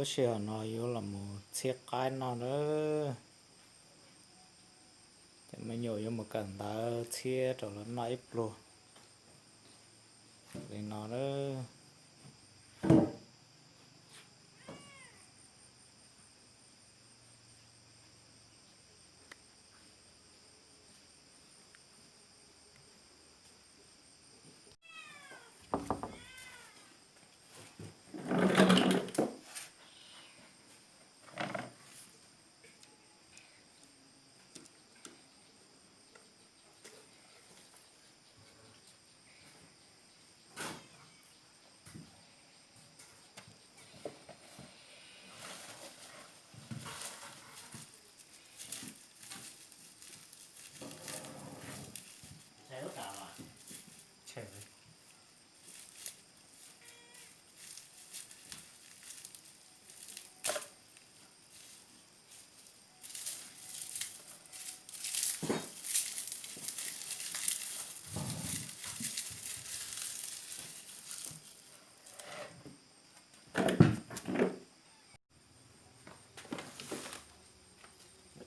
Sij hawm no yuav los mus txhiab qaib noj nawb. Cov me nyuam yuav mus kawm ntawv txhiab rau lawv noj ib pluag li no nawb.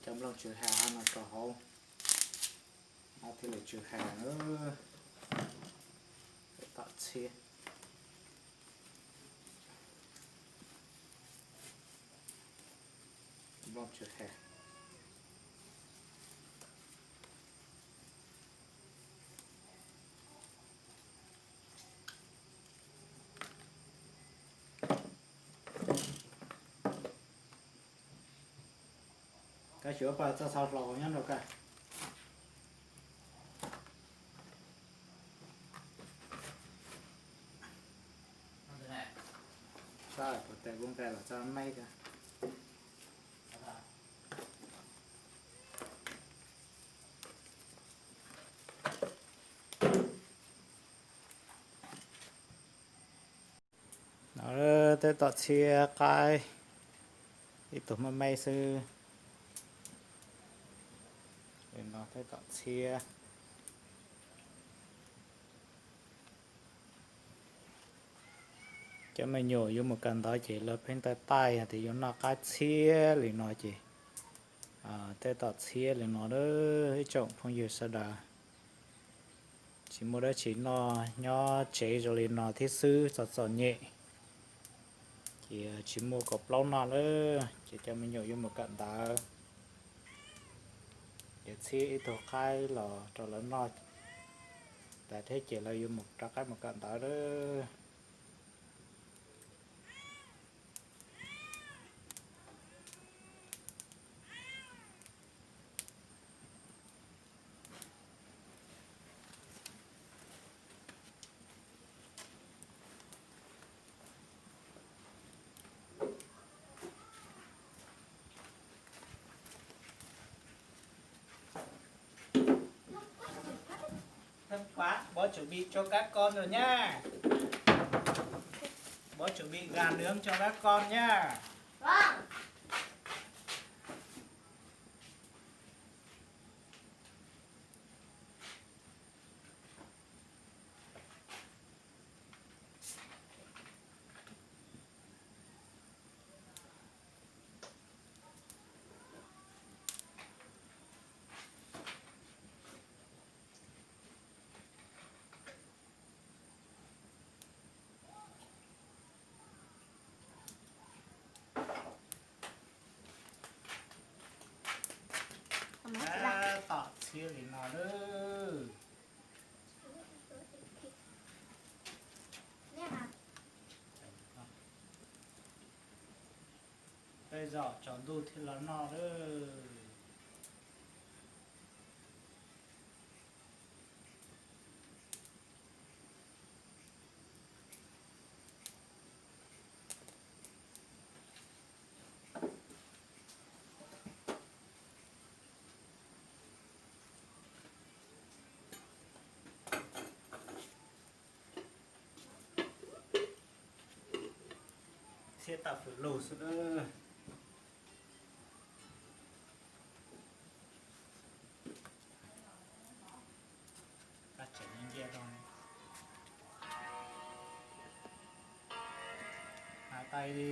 Cov nplooj tsw ha no rau hauv, no thiaj li tsw ha. Tom txhiab nplooj tsw ha. Koj xyuav paj txoj xov hlau nyob rau koj. Txhob pov tes kuv nqes los txog meb koj. No, tej tom txhiab qaib ib tug me me xwb. No tej tom txhiab. Cov me nyuam yuav mus kawm ntawv ces lawv pheej taij taij tias yuav noj qaib txhiab li no ces tej tom txhiab li no ib tsoom phooj ywg sawv daws. Tsis muaj dab tsi noj nyob tsev zoo li no thiab xwb, txom txom nyem. Ces tsis muaj kaum plaub noj lawm ces cov me nyuam yuav mus kawm ntawv, ces txhiab ib tug qaib los rau lawv noj tas thiab ces lawv yuav mus rov qab mus kawm ntawv lawm. Thanh Thoa, bố chuẩn bị cho các con rồi nha. Bố chuẩn bị gà nướng cho các con nha. Tom txhiab li no lawm. Tej zaum tsaus ntuj thiaj los noj lawm. Txhiab tam fwm lug xwb. Koj tseem ncia rau, hais tais li.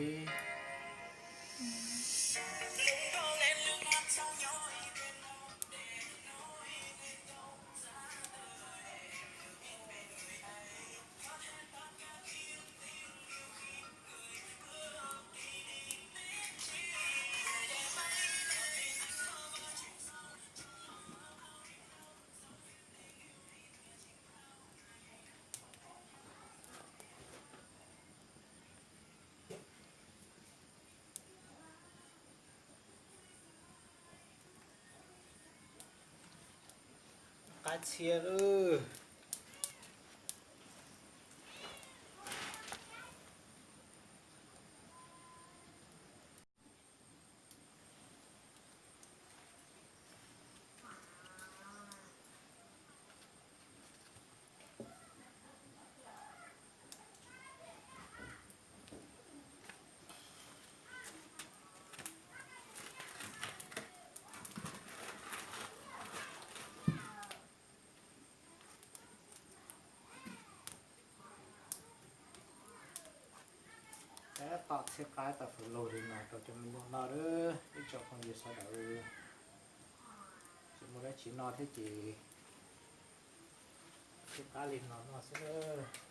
Txhiab lawm. Tab tom txhiab qab tau fawm laug li no rau cov me nyuam noj lawm ib tsoom phooj ywg sawv daws. Tsis muaj dab tsi noj thiab ces txhiab qab li no noj xwb.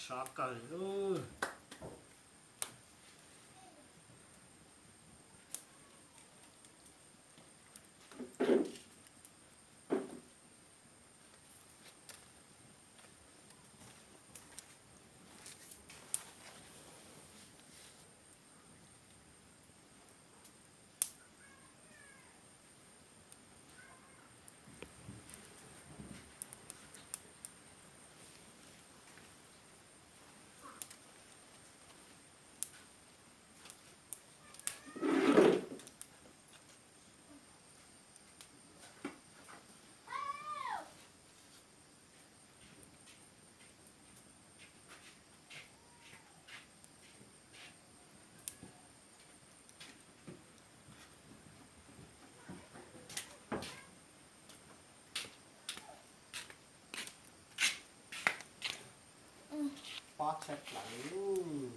Sov kawg li lub. Pob tshaj plaws li lub.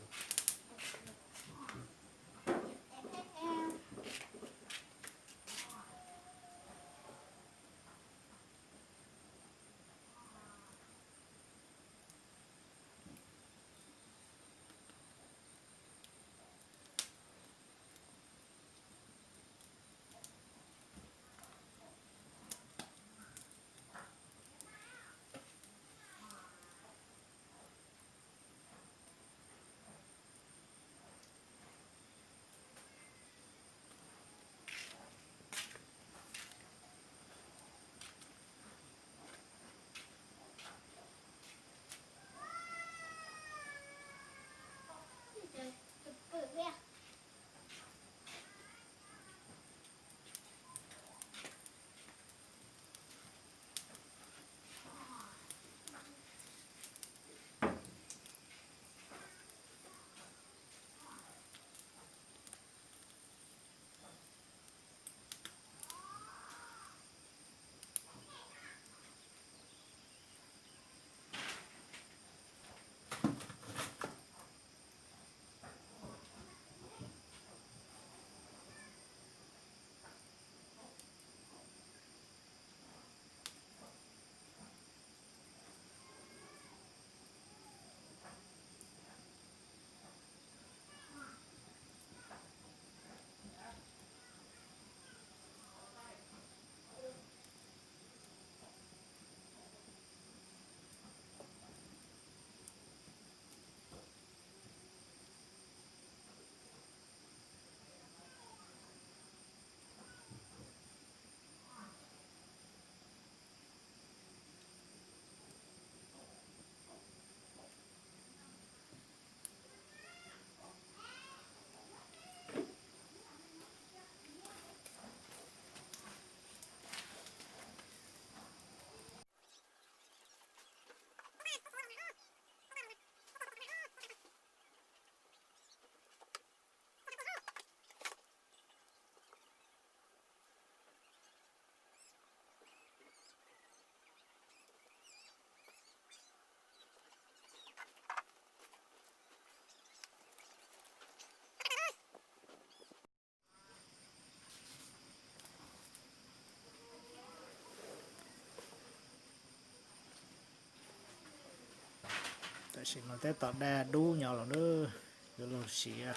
Tam sim no tej tom daj dub nyob los na, yuav los siav.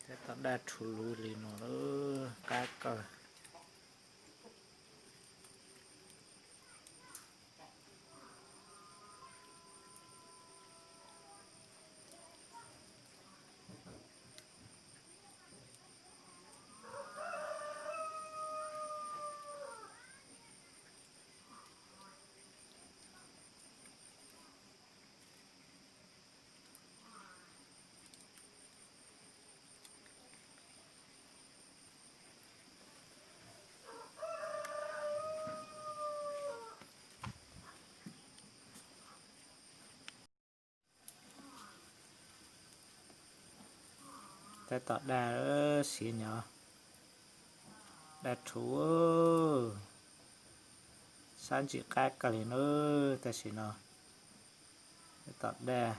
Tej tom daj rhuv luv li no lawm, qab kawg. Tej tom daj siav nyob, daj rhuv, sab ntsim qab kawg li na. Tam sim no tej tom daj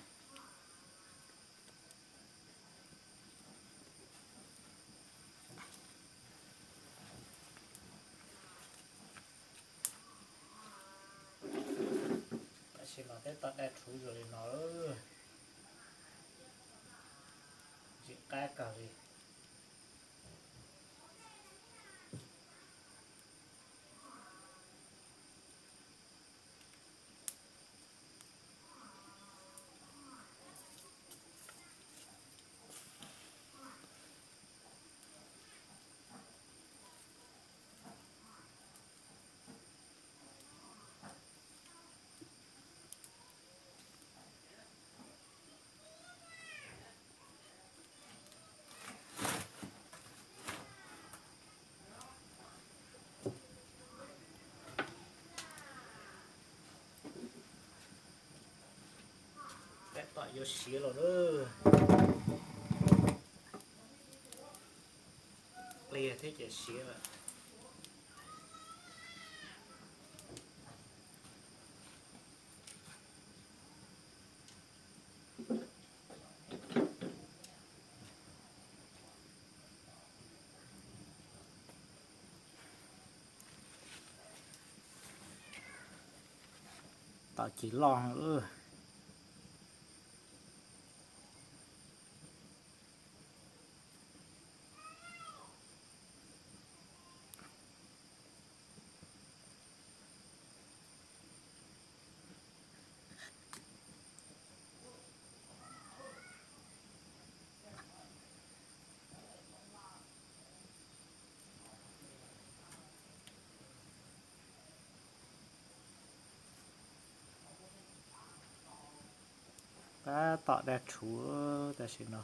Tam sim no tej tom daj rhuv zuag li no, ntsim qab kawg li. Tab tom yuav siav los lawm. Pliag thiab ces siav lawm. Tom cig loj. Tab tom daj rhuv tam sim no.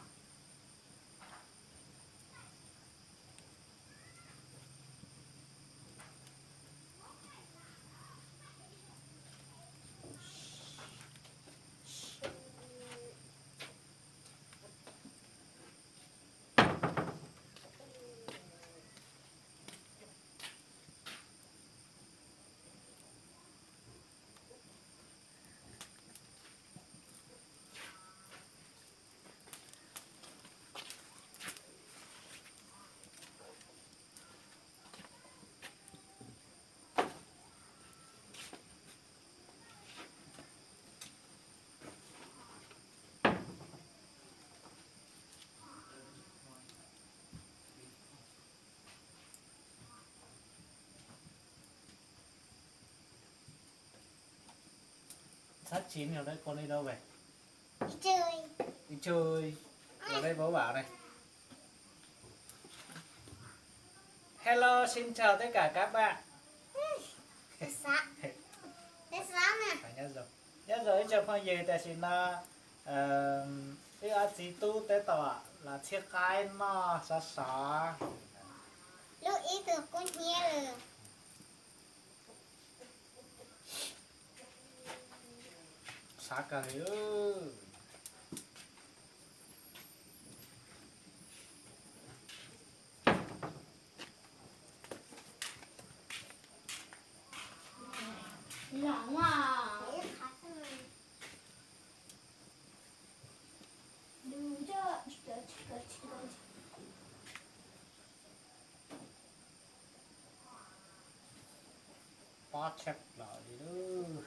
Sab tsi nws lawv ua li no ve? Đi chơi. Đi chơi. Ở đây bố bảo này. Hello, xin chào tất cả các bạn. Xav, xav nè. Nyob zoo, nyob zoo ib tsoom phooj ywg, tam sim no wb ob txiv tub tab tom los txhiab qaib noj sov sov. Lub ib tug kub hnyiab lawm. Sab kawg li. Ob tshaj plaws li lub.